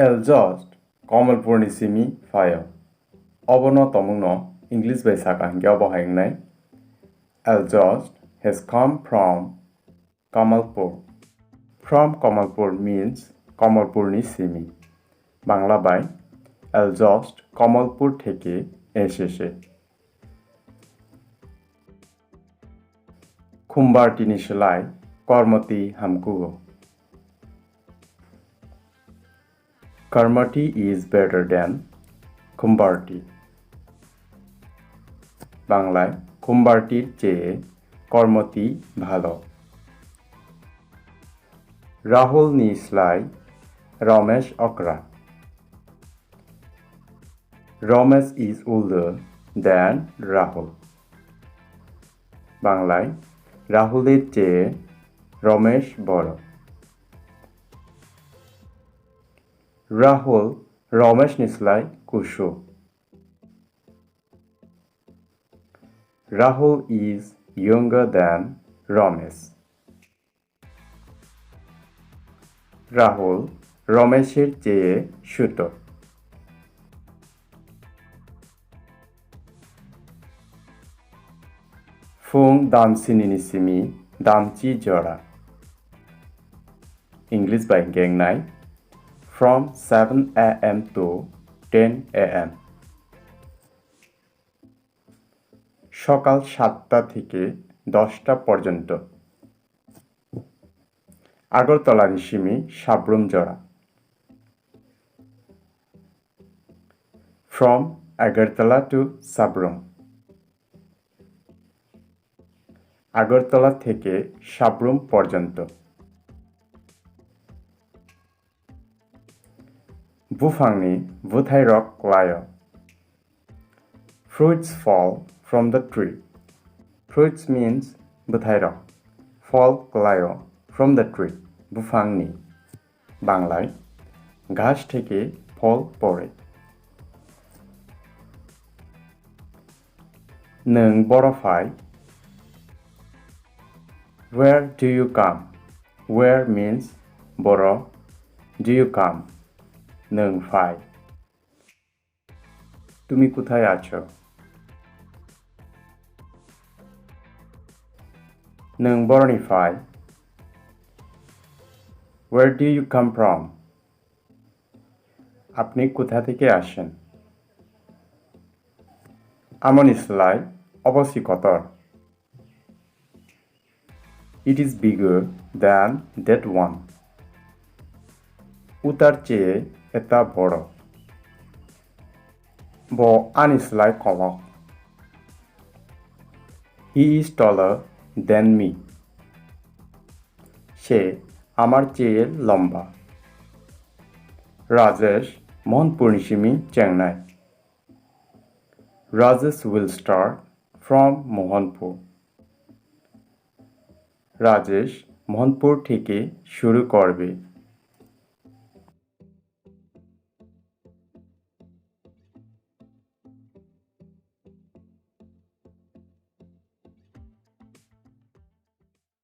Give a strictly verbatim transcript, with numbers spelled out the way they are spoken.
Eljost Kamalpurni simi phaio. Obono tongmungno English bai saka hinkhe obo hai wngnai. Eljost has come from Kamalpur. From Kamalpur means Kamalpurni simi. Bangla bai Eljost Kamalpur theke esese. Khumbartini slai Kormoti hamkugo. Karmati is better than Khumbarti. Banglai Khumbartir cheye Kormoti bhalo. Rahul ni slai Ramesh okra. Ramesh is older than Rahul. Banglai Rahulir cheye Ramesh boro. Rahul Ramesh ni slai kusu. Rahul is younger than Ramesh. Rahul Rameshir cheye suto. Phung dam sinini simi damchi jora. English bai hinkhe wngnai, from seven a m to ten a m. Sokal satta theke dosta porjonto. Agartala ni simi Sabrum jora. From Agartala to Sabrum. Agartala theke Sabrum porjonto. Buphangni bwthairok klaio. Fruits fall from the tree. Fruits means bwthairok. Fall klaio from the tree. Buphangni. Banglai, ঘাস থেকে ফল পড়ে. Nwng boro phai? Where do you come? Where means boro. Do you come? Nwng phai. তুমি কোথায় আছো? Nwng boroni phai? Where do you come from? আপনি কোথা থেকে আসেন? Amoni slai obo si kotor. It is bigger than that one. Utar cheye eta boro. Bo ani slai kolok. He is taller than me. Se amar cheye lomba. Rajesh Mohanpurni simi chengnai. Rajesh will start from Mohanpur. Rajesh মোহনপুর থেকে শুরু করবে.